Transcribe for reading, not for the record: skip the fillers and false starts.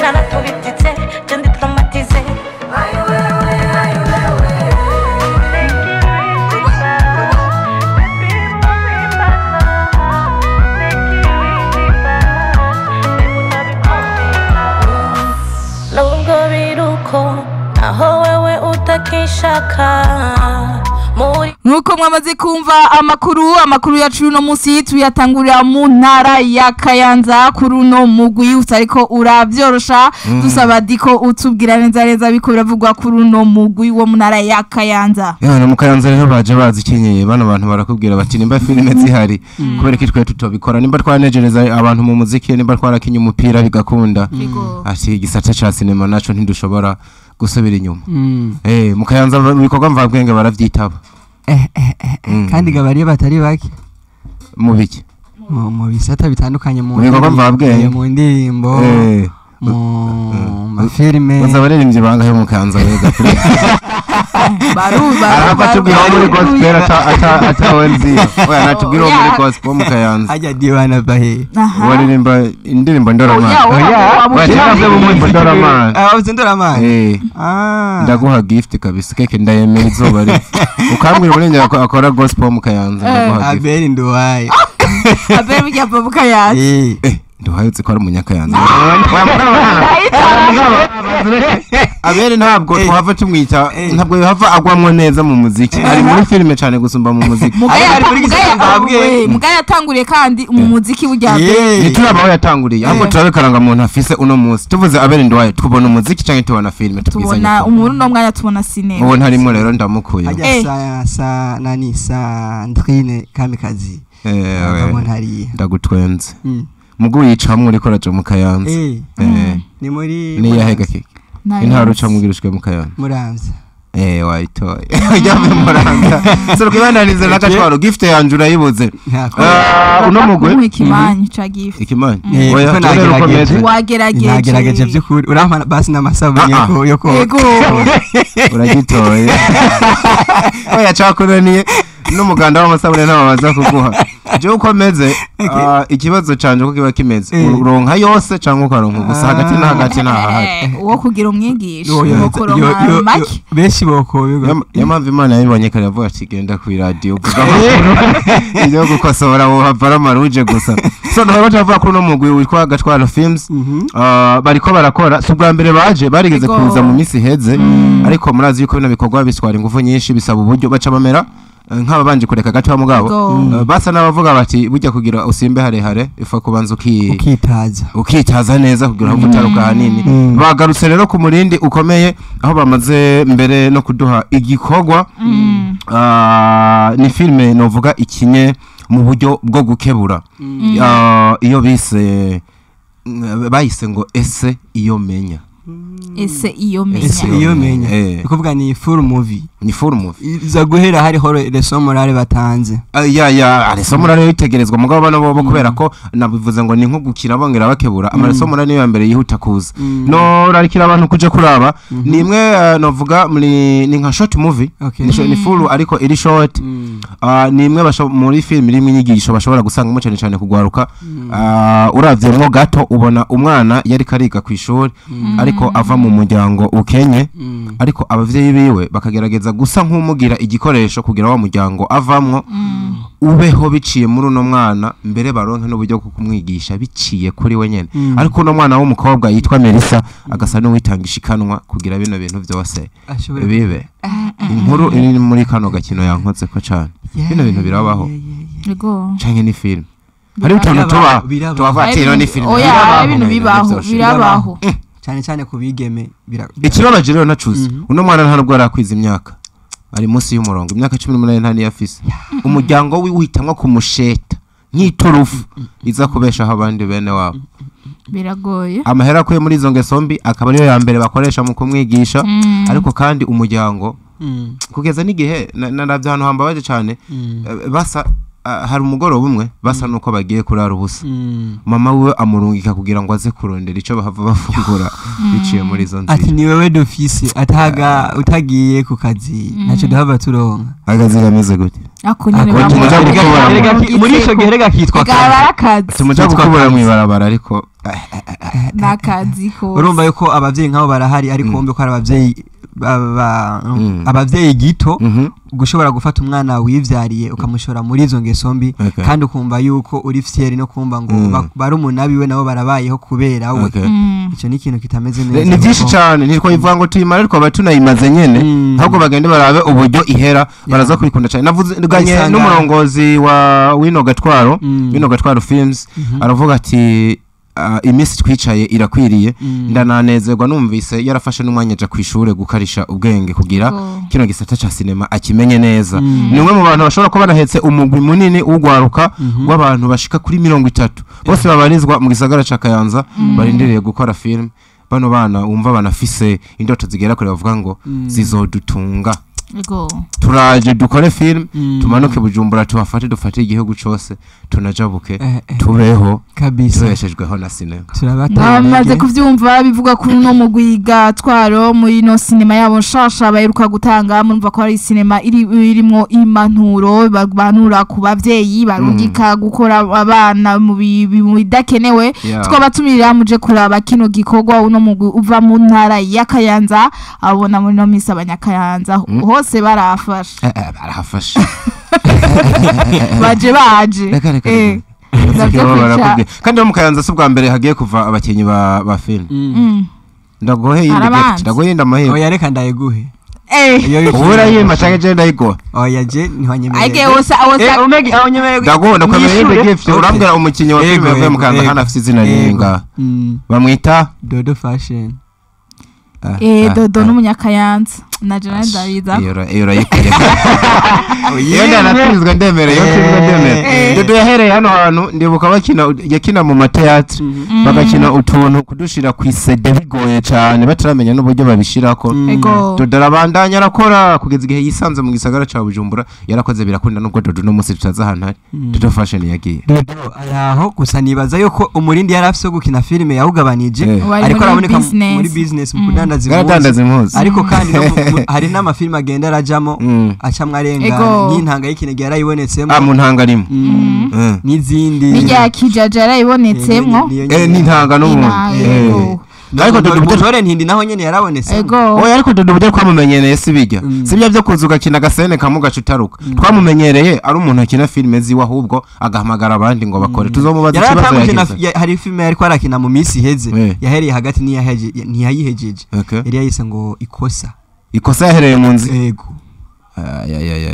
Naratubititse je ndi traumatisé. Nubwo biruko aho wewe utakishaka muri. Nkuko mwamaze kumva amakuru yacu uno munsi tuyatangurira mu ntara ya Kayanza kuri uno mugwi utariko uravyorosha. Dusaba diko utubwira neza neza biko biravugwa kuri uno mugwi wo mu ntara ya Kayanza. Yana mu Kayanza rero baje bazikenyeye bano bantu barakubwira bati nimba filime zihari kubera ko twe tutobikora, nimba twanejereza abantu mu muziki, nimba twarakinye umupira bigakunda, ati igisata ca sinema naco ntidushobora gusubira inyuma. Mu Kayanza ibikorwa mvabwenge baravyitaba. Kandi gabariye batari bake mu biki mu bisata bitandukanye, mu bikorwa mvabwenge, mu ndirimbo, mu mafilime. Baza baririmbye bangahe mu Kayanza bega? Baruba aratubwira wo muri gospel ata wenzi. Oya, natubwira wo muri gospel mu Kayanza. Ajya diwana bahe waririmba indirimbo ndoramana. Oya, ndoramana. Ah, ndoramana. Ndaguha gift kabisa, keke ndayemera izuba riva. Ukambwira uburenganzira akora gospel mu Kayanza, ndaguha gift. Abeli Nduwaye. Abeli burya mu Kayanza. Nduwaye uzi ko ari umunyakayanza. Abeli ntabwo tuhava tumwita, ntabwo yohava agwamwo neza mu muziki, ari muri filime cyane gusumba mu muziki. Mugaya yatanguriye kandi mu muziki burya Abeli. Ntituraba aho yatanguriye, ahubwo turabe karangamuntu afise uno munsi. Tuvuze Abeli Nduwaye tubona umuziki canke tubona filime? Tubona umuntu no mwanya tubona sinema. Ubu ntarimo rero ndamukuye. Ajya sa nani Sandrine Kamikazi. Ndagutwenze. Mugu yicamwe uriko raje mu Kayanza. Ni muri ni yahega keke. Intara ucamwe ugirushwe mu Kayanza. Muramvya. Wayitoye. Ujyame Muramvya. So rwibandanize nakatwaro gift yanje urayibuze. Uno mugwe ikimanyu ca gift. Ikimanyu. Oya, nagerageje. Wagerageje. Nagerageje byukuri. Urampa basi n'amasabune yo ko. Yego. Uragitoye. Oya, cakunaniye n'umuganda w'amasabune ntababaza kuguha. Je uko meze ikibazo canje uko kiba kimeze, uronka yose canke ukaronka gusa hagati na hagati na hagati. Uwo kugira umwigisha ukoronka make benshi boko. Niyo mpamvu Imana yabibonye kare avuga ati genda ku radio ibyo gukosora wo havara maruje gusa. So ndabona bavuga kuri no mugwi witwa Gatwaro Films, bariko barakora. Si ubwa mbere baje, barigeze kuza mu minsi iheze, ariko murazi yuko bino bikorwa biswara ingufu nyinshi, bisaba uburyo, baca bamera nk'ababanje kureka gato wa mugabo. Basa n'abavuga bati burya kugira usimbe harehare ifa kubanza ukitaza neza kugira aho gutaruka hanini. Bagarutse rero ku murindi ukomeye aho bamaze mbere no kuduha igikorwa. Ni filme novuga ikinye mu buryo bwo gukebura, iyo bise bayise ngo ese iyo menya. Ese iyo menya. Ese iyo menya. Ukuvuga ni full movie. Ni full movie. Iza guhera hariho leçon morale batanze. Ya leçon morale yitegerezwa mugabo bano bo kubera ko nabivuze ngo ni nko gukira bongera bakebura. Ama leçon morale niyo ya mbere yihuta kuza. No rarikira abantu kuje kuraba. Ni imwe novuga muri ni nka short movie. Ni full ariko iri short. Ni imwe muri film irimo inyigisho bashobora gusangamo cyane cyane kugwaruka. Uravyemwo gato ubona umwana yari kariga ku ishuri ariko ava mu muryango ukenye, ariko abavyeyi biwe bakagerageza gusa nk'umugira igikoresho kugira wa muryango avamwo ubeho biciye muri uno mwana, mbere baronke n'uburyo bwo kumwigisha biciye kuri we nyene. Ariko uno mwana w'umukobwa yitwa Melissa agasa n'uwitangisha ikanwa kugira bino bintu byose bibe. Inkuru iri muri kano gakino yankoze ko cyane. Bino bintu birabaho. Yego. Canke ni film. Hari utuntu tuba tubavatira ni film. Oya, ibintu bibaho, birabaho. Cyane cyane kubigeme. Ikibabaje rero nacuze uno mwana nta nubwo arakwiza imyaka, ari munsi y'umurongo, imyaka 18 nta niyo afise. Umuryango wiwe uhitamwo kumusheta nk'iturufu iza kubeshaho abandi bene wabo. Biragoye. Amahera akuye muri izo ngeso mbi akaba ariyo ya mbere bakoresha mu kumwigisha. Ariko kandi umuryango kugeza n'igihe naravye ahantu hambabaje cyane, basa Hari umugoroba umwe basa nuko bagiye kurara ubusa, mama we amurungika kugira ngo aze kurondera ico bahava bafungura biciye muri izo Ati nzira. Ni wewe dufise, ataga utagiye ku kazi ntacyo duhava turonka. Akazi kameze gute? Ako nyene. Ako tumuja gukubura Muri ico gihe rega kitwa Gaba kazi. akazi. Tumuja gukubura mw'ibarabara, ariko N'akazi kose. Urumva yuko abavyeyi nk'abo barahari, ariko wumve ko hari abavyeyi abavyeyi gito gushobora gufata umwana wivyariye ukamushora muri izo ngeso mbi, kandi ukumva yuko uri fier no kumva ngo barumuna biwe nabo barabayeho kubera we. Ico ni ikintu kitameze neza. Ni byinshi cyane, ntitwabivuga ngo tuyimare, twaba tunayimaze nyene. Ahubwo bagende barabe uburyo ihera, baraza kubikunda cyane. Navuze ganye n'umurongozi wa wino gatwaro, wino gatwaro films, aravuga ati iminsi twicaye irakwiriye. Ndananezerwa numvise yarafashe n'umwanya aja kw'ishure gukarisha ubwenge kugira kino gisata ca sinema akimenye neza. Ni umwe mu bantu bashobora kuba banahetse umugwi munini w'ugwaruka w'abantu bashika kuri 30, bose babarizwa mu gisagara ca Kayanza, barindiriye gukora film. Bano bana wumva banafise indoto zigera kure, bavuga ngo zizodutunga. Turaje dukore film, tumanuke Bujumbura, tuhafate, dufate igihugu cose, tunajabuke, tubeho tubeshejweho na sinema. Turabateye Bamaze intege. kuvyumva bivuga kuri uno mugwi gatwaro muri ino sinema yabo nshasha baheruka gutanga. Murumva ko ari sinema irimwo impanuro babanura ku bavyeyi barungika gukora abana mu bidakenewe. Twabatumirira muje kuraba kino gikorwa, uno mugwi uva mu ntara ya Kayanza. Abona muri no misi abanyakayanza hose barafashe. Barahafashe. Baje baje. Reka reka reka. Ndavyo Baba kwica. barakubwiye. Kandi no mu Kayanza si ubwa mbere hagiye kuva abakinyi ba film. Ndaguhe yindi Arabanza. gift, ndaguhe yindi amahirwe. Oya, reka ndayiguhe. Iyo Ubu urayimpa canke je ndayiguha? Oya, je ntiwanyemereye. Aige wosa wosa. Umege aho nyemereye. Ndaguha, ndakwemera yindi Nishure. gift. Urambwira umukinyi wa film yavuye mu Kayanza kandi afise izina rinini ngaha. Bamwita Dodo Fashion. Dodo n'umunyakayanza na Jeanne Ndabiza. Iyo urayikwiye, iyo ndanatsinzwe ndemere, iyo nsinzwe ndemere. Dodo yahereye hano hantu, ndibuka bakina, yakina mu mateatri, bagakina utuntu kudushira ku isede bigoye cyane, bataramenya n'uburyo babishirako. Dodo arabandanya arakora kugeza igihe yisanze mu gisagara ca Bujumbura, yarakoze birakunda, nubwo Dodo no munsi tutazi ahantu ari Dodo Fashion yagiye. Dodo araho, gusa nibaza yuko umurindi yari afise wo gukina filime yawugabanije. Wari Ariko muri araboneka business. muri business, mu kudandaza Yaradandaza impuzu. impuzu. Ariko kandi no hari n'amafilime agenda arajamo, acamwo arengana, nk'intanga y'ikinege yarayibonetsemo. Ah, mu ntanga rimwe. N'izindi. N'irya kijaja yarayibonetsemwo. Niyo nyene. N'intanga n'ubundi. Intanga, ego. Ariko Dodo Ntore ntindi naho nyene yarabonetsemo. Oya, ariko Dodo uburyo twamumenyereye si bijya, si byo kuza ugakina agasene kamwe ugaca utaruka. Twamumenyereye ari umuntu akina filime ziwe, ahubwo agahamagara abandi ngo bakore. Tuzomubaza ikibazo Yaratanguje na yagize. hari filime yariko arakina mu minsi iheze, yahereye hagati ntiyayihejeje. Yari yayise ngo Ikosa. Ikosa yahereye mu nzi. Ego. Ay, ay, ay, ay.